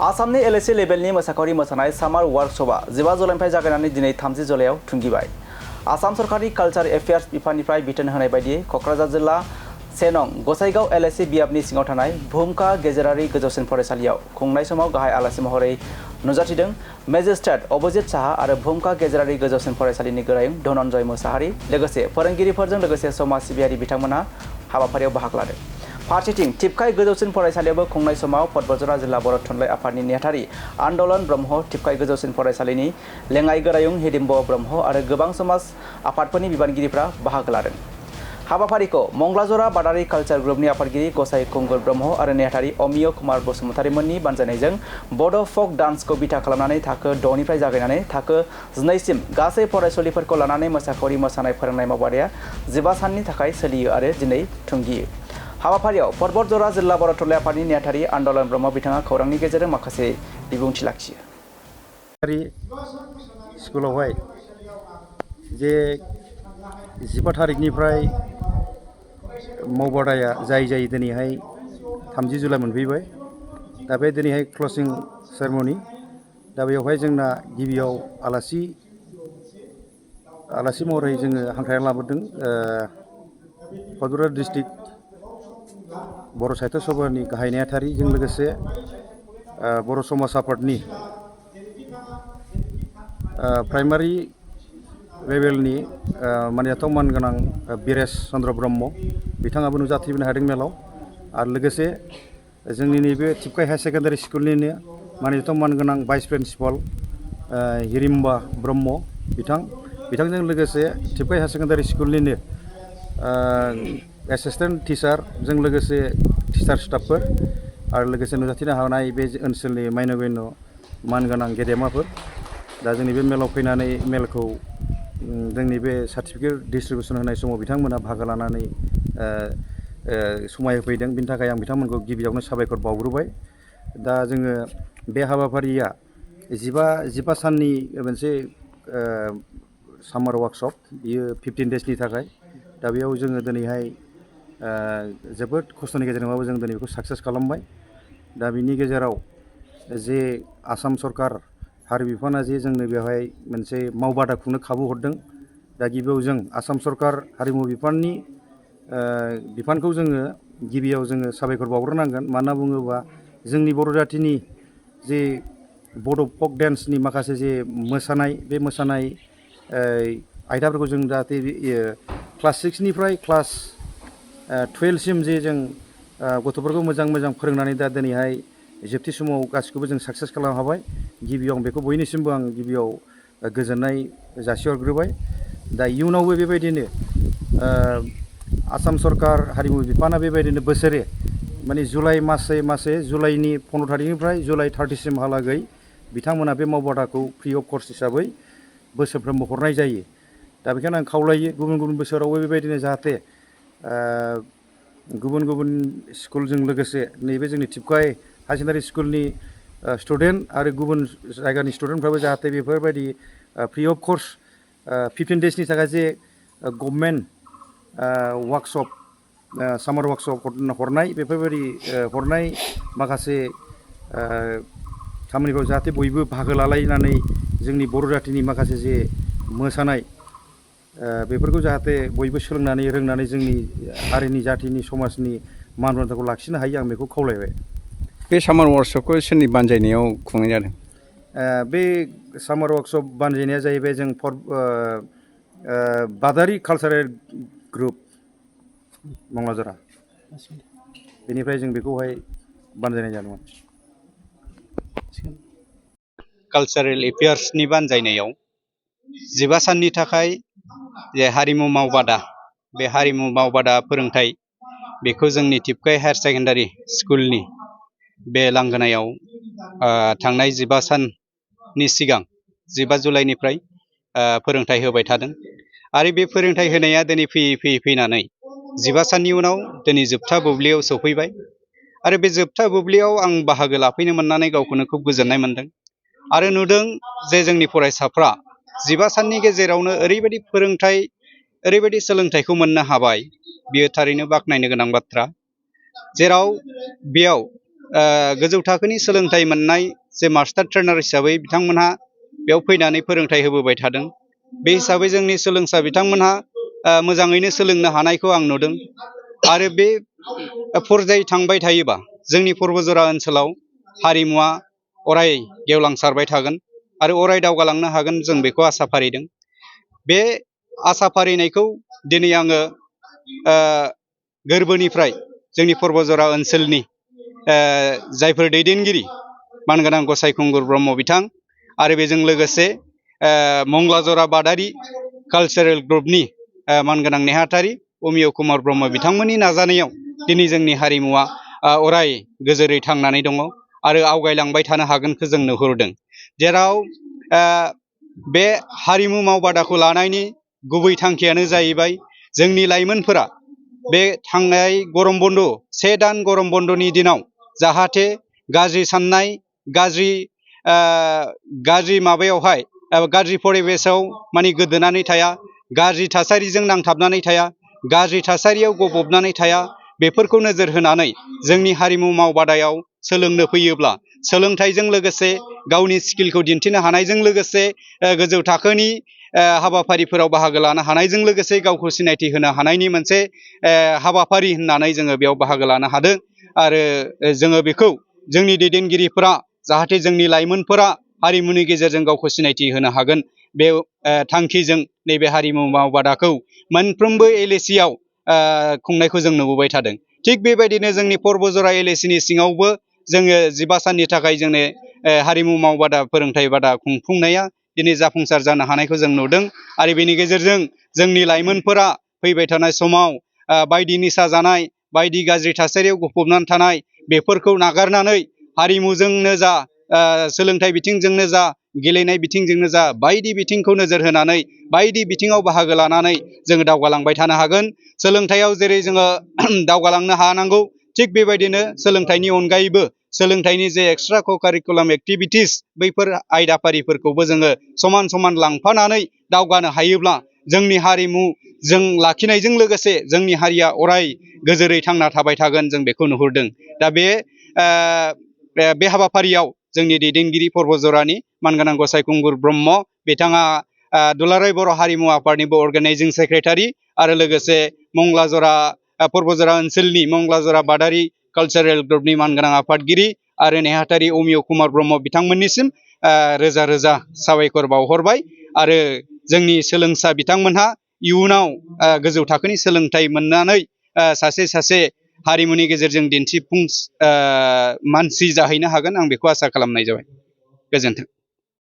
आसामनि LAC लेभेलनि मोसाखावरि मोसानाय सामार वर्कशपआ 15 जुलाइनिफ्राय जागायनानै दिनै 30 जुलाइआव थुंगिबाय। आसाम सरकारनि कालचार एफेयार्स बिफाननिफ्राय बिथोन होनाय बायदियै क'क्राझार जिल्ला 1 नं गसाइगाव LAC बियाबनि सिङाव थानाय भुमका गेजेरारि गोजौसिन फरायसालियाव खुंनाय समाव गाहाय आलासि महरै नुजाथिदों मेजिस्ट्रेट अभिजित साहा आरो भुमका गेजेरारि गोजौसिन फरायसालिनि गोरायुं धनन्जय मोसाहारि लोगोसे फोरोंगिरिफोरजों लोगोसे समाज सिबियारि बिथांमोना हाबाफारियाव बाहागो लादों। फारसेथिं टिपकाय गोजौसिन फरायसालियावबो खुंनाय समाव पद्मजरा जिल्ला बर' थुनलाइ आफादनि नेहाथारि आन्दलन ब्रह्म, टिपकाय गोजौसिन फरायसालिनि लेङाइ गोरायुं हिडिम्ब ब्रह्म आरो गोबां समाज आफादफोरनि बिबानगिरिफ्रा बाहागो लादों। हाबाफारिखौ मंगलाजरा बादारि कालचार ग्रुपनि आफादगिरि गसाइ कुंगुर ब्रह्म आरो नेहाथारि अमिय कुमार बसुमतारिमोननि बानजायनायजों बड' फक डान्सखौ बिथा खालामनानै थाखो 6 निफ्राय जागायनानै थाखो 12 सिम गासै फरायसुलिफोरखौ लानानै मोसाखावरि मोसानाय फोरोंनाय मावबादाया 15 साननि थाखाय सोलियो आरो दिनै थुंगियो। हाबाफारियाव पर्बतजरा जिल्ला बर' थुनलाइ आफादनि नेहाथारि आन्दलन ब्रह्म बिथाङा खौरांनि गेजेरजों माखासे बिबुंथि लाखियो। स्कुलावहाय जे 15 तारिखनिफ्राय मावबादाया जाय दिनैहाय 30 जुलाइ मोनफैबाय। दा बे दिनैहाय क्लसिं सेरेमनि। दा बेवहाय जोंना गिबियाव आलासि महरै जोङो हांख्रायनानै लाबोदों क'क्राझार डिस्ट्रिक्ट बर' साहित्य सभानि गाहाय नेहाथारिजों लोगोसे बर' समाज आफादनि प्राइमारि लेभेलनि मानिजाथाव मानगोनां बिरेश चन्द्र ब्रह्म बिथाङाबो नुजाथिनो हादों मेलाव आरो लोगोसे जोंनि नैबे टिपकाय हायार सेकेन्डारि स्कुलनिनो मानिजाथाव मानगोनां भाइस प्रिन्सिपाल हिडिम्बा ब्रह्म बिथांजों लोगोसे टिपकाय हायार सेकेन्डारि स्कुलनिनो एसिस्टेन्ट टिचारजों लोगोसे टिचार स्टाफफोर आरो लोगोसे नुजाथिनो हानाय बे ओनसोलनि मान्य मानगोनां गेदेमाफोर दा जोंनि बे मेलाव फैनानै मेलखौ जोंनि बे सार्टिफिकेट डिस्ट्रिबिउसन होनाय समाव बिथांमोना बाहागो लानानै समाय होफैदों। बिनि थाखाय आं बिथांमोनखौ गिबियावनो साबायखर बावग्रोबाय। दा जोङो बे हाबाफारिया 15 साननि मोनसे सामार वार्कशप बियो 15 डेजनि थाखाय। दा बेयाव जोङो दिनैहाय जोबोद खस्थ'नि गेजेरजोंबाबो जों दिनै बेखौ साक्सेस खालामबाय। दा बिनि गेजेराव जे आसाम सरकार हारि बिफाना जे जोंनो बेवहाय मोनसे मावबादा खुंनो खाबु हरदों। दा गिबियाव जों आसाम सरकार हारिमु बिफानखौ जोङो गिबियाव जोङो साबायखर बावग्रोनांगोन। मानो होनना बुङोबा जोंनि बर' जाथिनि जे बड' फक डान्सनि माखासे जे मोसानाय बे मोसानाय आयदाफोरखौ जों जाहाथे क्लास 6 निफ्राय क्लास 12 सिम जे जों गथ'फोरखौ मोजां फोरोंनानै दा दिनैहाय जोबथि समाव गासिखौबो जों साक्सेस खालामनो हाबाय। गिबियाव बेखौ बयनिसिमबो आं गिबियाव गोजोननाय जासिहरग्रोबाय। दा इयुनावबो बेबायदिनो आसाम सरकार हारिमु बिफाना बेबायदिनो बोसोरे माने जुलाइ मासे जुलाइनि 15 तारिखनिफ्राय जुलाइ 30 सिमहालागै बिथांमोना बे मावबादाखौ फ्रि अफ कस्ट हिसाबै बोसोरफ्रोमबो हरनाय जायो। दा बेखायनो आं खावलायो गुबुन बोसोरावबो बेबायदिनो जाहाथे गुबुन स्कुलजों लोगोसे नैबे जोंनि टिपकाय हायार सेकेन्डारि स्कुलनि स्टुडेन्ट आरो गुबुन जायगानि स्टुडेन्टफ्राबो जाहाथे बेफोरबायदि फ्रि अफ कस्ट 15 डेजनि थाखाय जे गभर्नमेन्ट वार्कशप सामार वार्कशप हरनाय बेफोरबायदि हरनाय माखासे खामानिफ्राव जाहाथे बयबो बाहागो लालायनानै जोंनि बर' जातिनि माखासे जे मोसानाय बेफोरखौ जाहाथे बयबो सोलोंनानै रोंनानै जोंनि हारिनि जातिनि समाजनि मान मर्यादाखौ लाखिनो हायो आं बेखौ खावलायबाय। बे सामार वार्कशपखौ सोरनि बानजायनायाव खुंनाय जादों? बे सामार वार्कशप बानजायनाया जाहैबाय जों बादारि कालचारेल ग्रुप मंगलाजरा बेनिफ्राय जों बेखौहाय बानजायनाय जादोंमोन। कालचारेल एफेयार्सनि बानजायनायाव 15 साननि थाखाय जे हारिमु मावबादा बे हारिमु मावबादा फोरोंथाइ बेखौ जोंनि टिपकाय हायार सेकेन्डारि स्कुलनि बे लांगोनायाव थांनाय 15 साननि सिगां 15 जुलाइनिफ्राय फोरोंथाइ होबाय थादों आरो बे फोरोंथाइ होनाया दिनै फैनानै 15 साननि उनाव दिनै जोबथा बुब्लियाव सफैबाय आरो बे जोबथा बुब्लियाव आं बाहागो लाफैनो मोननानै गावखौनो खुब गोजोननाय मोनदों आरो नुदों जे जोंनि फरायसाफ्रा 15 साननि गेजेरावनो ओरैबायदि फोरोंथाइ ओरैबायदि सोलोंथाइखौ मोननो हाबाय बियो थारैनो बाख्नायनो गोनां बाथ्रा जेराव बेयाव गोजौ थाखोनि सोलोंथाइ मोननाय जे मास्टार ट्रेनार हिसाबै बिथांमोनहा बेयाव फैनानै फोरोंथाइ होबोबाय थादों। बे हिसाबै जोंनि सोलोंसा बिथांमोनहा मोजाङैनो सोलोंनो हानायखौ आं नुदों। आरो बे फरजायै थांबाय थायोबा जोंनि पर्बजरा ओनसोलाव हारिमुवा अराय गेवलांसारबाय थागोन आरो अराय दावगालांनो हागोन, जों बेखौ आसा फारिदों। बे आसा फारिनायखौ दिनै आङो गोरबोनिफ्राय जोंनि पर्बजरा ओनसोलनि जायफोर दैदेनगिरि मानगोनां गसाइखुंगुर ब्रह्म बिथां आरो बेजों लोगोसे मंगलाजरा बादारि कालचारेल ग्रुपनि मानगोनां नेहाथारि अमिय कुमार ब्रह्म बिथांमोननि नाजानायाव दिनै जोंनि हारिमुवा अराय गोजोरै थांनानै दङ आरो आवगायलांबाय थानो हागोनखौ जों नुहुरदों। जेराव बे हारिमु मावबादाखौ लानायनि गुबै थांखियानो जाहैबाय जोंनि लाइमोनफोरा बे थांनाय गरम बन्द, 1 दान गरम बन्दनि दिनाव जाहाथे गाज्रि साननाय, गाज्रि माबायावहाय गाज्रि परिबेसाव माने गोदोनानै थाया, गाज्रि थासारिजों नांथाबनानै थाया, गाज्रि थासारियाव गबबनानै थाया, बेफोरखौ नोजोर होनानै जोंनि हारिमु मावबादायाव सोलोंनो फैयोब्ला सोलोंथाइजों लोगोसे गावनि स्किलखौ दिन्थिनो हानायजों लोगोसे गोजौ थाखोनि हाबाफारिफोराव बाहागो लानो हानायजों लोगोसे गावखौ सिनायथि होनो हानायनि मोनसे हाबाफारि होननानै जोङो बेयाव बाहागो लानो हादों। आरो जोङो बेखौ जोंनि दैदेनगिरिफोरा जाहाथे जोंनि लाइमोनफोरा हारिमुनि गेजेरजों गावखौ सिनायथि होनो हागोन, बे थांखिजों नैबे हारिमु मावबादाखौ मोनफ्रोमबो LAC आव खुंनायखौ जों नुबोबाय थादों। थिग बेबायदिनो जोंनि पर्बजरा LAC नि सिङावबो जोङो 15 साननि थाखाय जोंनो हारिमु मावबादा फोरोंथाइ बादा खुंफुंनाया दिनै जाफुंसार जानो हानायखौ जों नुदों। आरो बेनि गेजेरजों जोंनि लाइमोनफोरा फैबाय थानाय समाव बायदि निसा जानाय, बायदि गाज्रि थासारियाव गफबनानै थानाय, बेफोरखौ नागारनानै हारिमुजोंनो जा, सोलोंथाइ बिथिंजोंनो जा, गेलेनाय बिथिंजोंनो जा, बायदि बिथिंखौ नोजोर होनानै बायदि बिथिङाव बाहागो लानानै जोङो दावगालांबाय थानो हागोन। सोलोंथाइयाव जेरै जोङो दावगालांनो हानांगौ, थिग बेबायदिनो सोलोंथाइनि अनगायैबो सोलोंथाइनि जे एक्सट्रा कारिकुलाम एक्टिभिटिस, बैफोर आयदाफारिफोरखौबो जोङो समान समान लांफानानै दावगानो हायोब्ला जोंनि हारिमु जों लाखिनायजों लोगोसे जोंनि हारिया अराय गोजोरै थांना थाबाय थागोन, जों बेखौ नुहुरदों। दा बे हाबाफारियाव जोंनि दैदेनगिरि पर्बजरानि मानगोनां गसाइखुंगुर ब्रह्म बिथाङा दुलाराय बर' हारिमु आफादनिबो अर्गानाइजिं सेक्रेटारि आरो लोगोसे पर्बजरा ओनसोलनि मंगलाजरा बादारि कालचारेल ग्रुपनि मानगोनां आफादगिरि आरो नेहाथारि अमिय कुमार ब्रह्म बिथांमोननिसिम रोजा रोजा साबायखर बावहरबाय। आरो जोंनि सोलोंसा बिथांमोनहा इयुनाव गोजौ थाखोनि सोलोंथाइ मोननानै सासे हारिमुनि गेजेरजों मानसि जाहैनो हागोन, आं बेखौ आसा खालामनाय जाबाय। गोजोन्थों।